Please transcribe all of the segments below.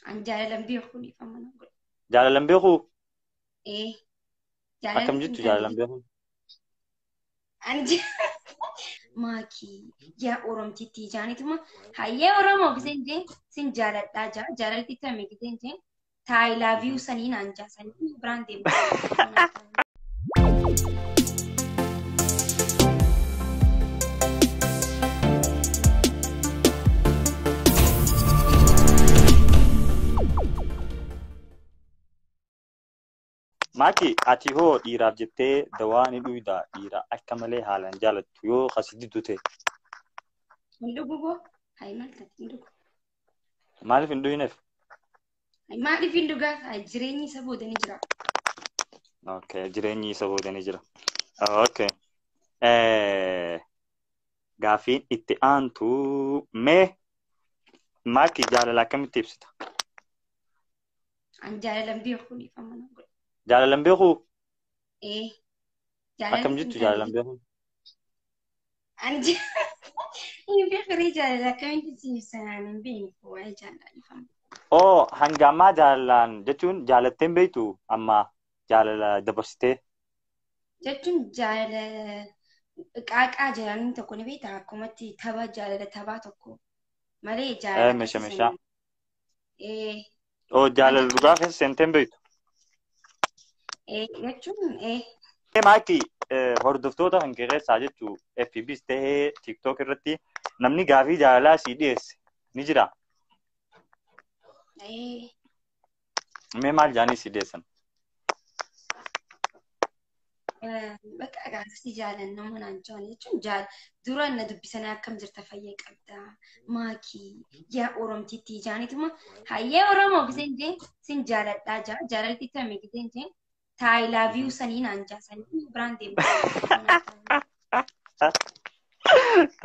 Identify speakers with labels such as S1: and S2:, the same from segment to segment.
S1: An jaalalan beeku dhiifama na godhe.
S2: Jaalalan beekuu?
S1: Ee.
S2: Akkam jettu jaalalan beekuu?
S1: An maakii yaa Oromtittii jaanituma hayyee Oromoo giseen jeen sin jaaladhaa jaa jaalalti tame giseen jeen I love you sanii naan jaa sanii biraan deemu.
S2: Maaki ati hoo dhiiraaf jettee dawaa ni dhugdaa dhiira akka malee haalaan jaalattu yoo kasi diddu ta'e.
S1: Hin dhugu boo? Hayi maal taate hin dhugu.
S2: Maaliif hin dhugneef?
S1: Maaliif hin dhugaa? Jireenyi isa booda ni jira.
S2: Okay, jireenyi isa booda ni jira. Okay. Gaaffiin itti aantu mee maaki jaalala akkamitti ibsita?
S1: An jaalalan beeku dhiifama na godhe.
S2: Jaalalan beekuu?
S1: Ee.
S2: Akkam jettu jaalalan beekuu?
S1: An hin beeku jaalala akkamitti si ibsan hin beeku waa'ee jaalala dhiifama.
S2: Oo hanga ammaa jaalalaan jechuun jaalattee hin beektu amma jaalala dabarsitee?
S1: Jechuun jaalala qaaqaa jedhanii tokko ni beektaa akkumatti tapha jaalala taphaa tokko malee jaalala.
S2: Meeshaa meeshaa.
S1: Ee.
S2: Oo jaalala dhugaa keessa seentee hin beektu?
S1: Jechuun
S2: Maaki hordoftoota kan keessaa jechuun FBs ta'ee TikTok irratti namni gaafii jaalalaa sii dhiyeesse ni jiraa? Mee maal jaanii sii dhiyeessan?
S1: Bakka gaafii jaalannoo naan jiran jechuun dura na dubbisanii akkam jirta fayyaa qabdaa maakii yaa Oromtittii jaanituma hayyee Oromoo giseen jeen sin jaaladhaa jaa jaalalti tame giseen jeen I love you sanii naan jaa sanii biraan deemu.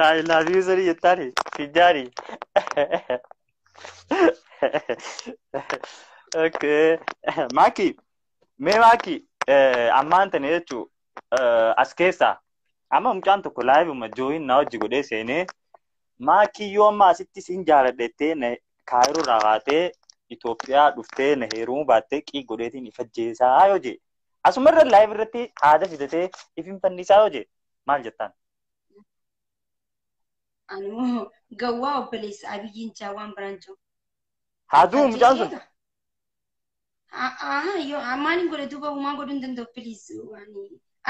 S2: I love you sanii jettaani si jaani. Okay. Maaki mee maaki ammaan tana jechuu as keessaa amma mucaan tokko live join na hojii godhee seenee maakii yoo amma asitti sin jaaladhettee na Kaayiroo irraa kaatee Itoophiyaa dhuftee na heerumuu baattee qii godheetiin ifajjeesaa yoo jee asumarra live irratti haada fidatee ifin fannisaa yoo jee maal jettaan?
S1: Ani gawwaa obboleessa Abiyyiin jaa waan biraan jiru.
S2: Haaduu mucaan sun?
S1: Yoo maaliin godhe duuba humaa godhuu hin danda'u please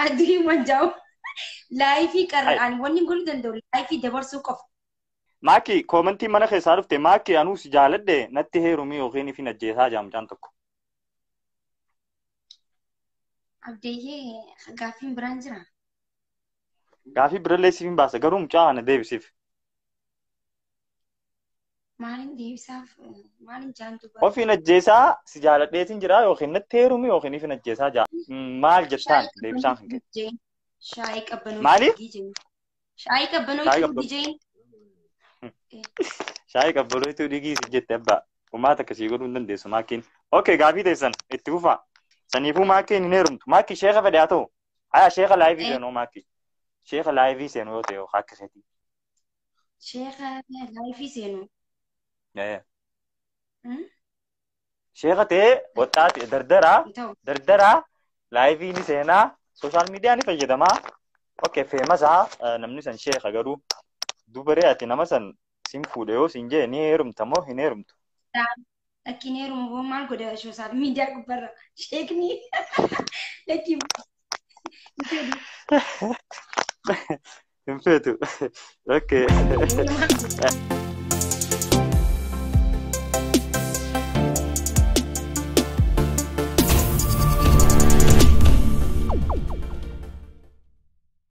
S1: adii waan jaa'u live qarra ani wanni godhuu danda'u live dabarsuu qofa.
S2: Maaki comment mana keessaa dhufte maaki anuu si jaaladhe natti heerumii yookiin ifin ajjeesaa jaa mucaan tokko.
S1: Abdeeyyee gaaffiin biraan jira.
S2: Gaaffii birallee siif hin baasa garuu mucaa kana deebisiif.
S1: Maaliin deebisaaf maaliin jaantu
S2: bara. Ofiin ajjeesaa si jaaladheetiin jira yookiin natti heerumii yookiin ifin ajjeesaa jaa. Maal jettaan deebisaan kan kee?
S1: Shaayii qabbanoo.
S2: Maaliif?
S1: Shaayii qabbanoo dhugii.
S2: Shaayii qabbanootu dhugii si jette abbaa. Uummata akkasii godhuu hin dandeessu maakiin. Okay gaafii teessan itti fufaa. Saniifuu maakiin hin heerumtu. Maakii sheeka fedhe haa ta'u. Haa sheeka live seenuu maakii. Sheeka live seenuu yoo ta'e akka keetii.
S1: Sheeka live seenuu.
S2: Sheeka ta'ee waxxaati dardaraa dardaraa live ni seenaa social media ni fayyadamaa. Okay famous namni san sheeka garuu dubaree ati nama san sin fuudhe yoo sin jee ni heerumta moo hin heerumtu?
S1: Lakkiin heerumu boo maal godha social media gubbarra sheekni lakkiin
S2: hin feetu. Okay.